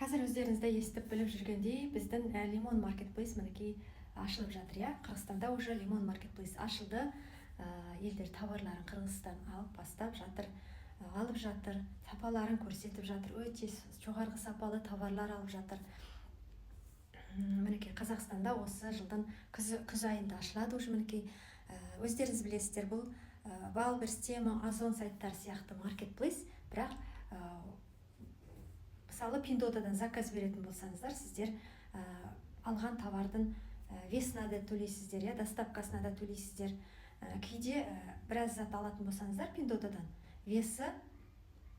Қазір өздеріңіз де естіп, біліп жүргендей, біздің Лимон маркетплейс, мінекей, ашылып жатыр, иә. Қырғызстанда уже Лимон маркетплейс ашылды. Елдер товарларын Қырғызстан алып бастап жатыр, алып жатыр, сапаларын көрсетіп жатыр, өте жоғарғы сапалы товарлар алып жатыр. Мінекей, Қазақстанда осы жылдың күз айында ашылады уже. Мінекей, өздеріңіз білесіздер, бұл Вайлдберриз, Тему, Озон сайттары сияқты маркетплейс. Бірақ мысалы, Пиндуодуодан заказ беретін болсаңыздар, сіздер алған товардың весына да төлейсіздер, иә, доставкасына да төлейсіздер. Кейде біраз зат алатын болсаңыздар Пиндуодуодан, весі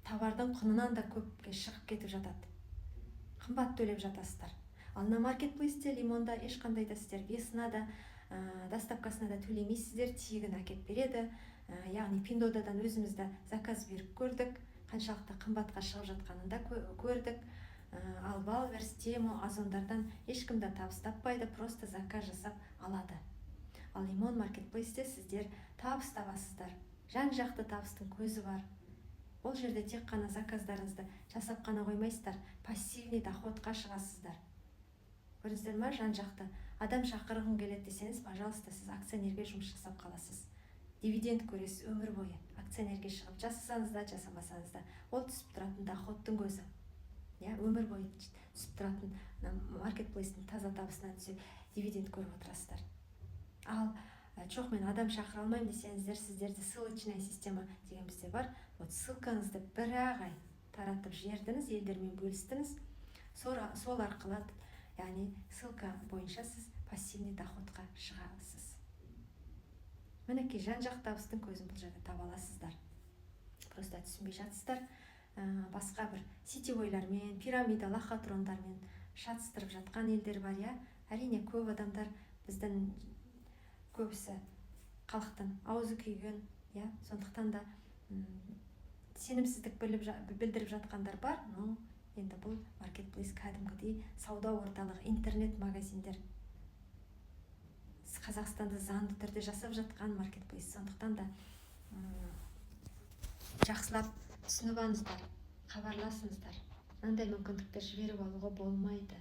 товардың құнынан да көпке шығып кетіп жатады, қымбат төлеп жатасыздар. Ал мына маркетплейсте, Лимонда ешқандай да сіздер весына да, доставкасына да төлемейсіздер, тегін әкеліп береді. Яғни Пиндуодуодан өзіміз де заказ беріп көрдік, қаншалықты қымбатқа шығып жатқанын да көрдік. Ал Вайлдберриз, Тему, Озондардан ешкім де табыс таппайды, просто заказ жасап алады. Ал Лимон маркетплейсте сіздер табыс табасыздар, жан жақты табыстың көзі бар. Бұл жерде тек қана заказдарыңызды жасап қана қоймайсыздар, пассивный доходқа шығасыздар. Көрдіңіздер ма? Жан жақты адам шақырғым келеді десеңіз, пожалуйста, сіз акционерге жұмыс жасап қаласыз, дивиденд көресіз өмір бойы. Акционерге шығып жасасаңыз да, жасамасаңыз да, ол түсіп тұратын доходтың көзі, иә, өмір бойы түсіп тұратын. Мына маркетплейстің таза табысынан түсе дивиденд көріп отырасыздар. Ал жоқ, мен адам шақыра алмаймын десеңіздер, сіздерде ссылочная система деген бізде бар. Вот ссылкаңызды бір ақ ай таратып жібердіңіз, елдермен бөлістіңіз, сол арқылы, яғни ссылка бойынша сіз пассивный доходқа шығасыз. Мінекей, жан жақ табыстың көзін бұл жерде таба аласыздар. Просто түсінбей жатсыздар. Басқа бір сетевойлармен, пирамида, лохотрондармен шатыстырып жатқан елдер бар, иә. Әрине, көп адамдар, біздің көбісі халықтың аузы күйген, иә, сондықтан да сенімсіздік білдіріп жатқандар бар. Но енді бұл маркетплейс кәдімгідей сауда орталығы, интернет магазиндер, Қазақстанда заңды түрде жасап жатқан маркетплейс. Сондықтан да жақсылап түсініп алыңыздар, хабарласыңыздар. Мынандай мүмкіндікті жіберіп алуға болмайды.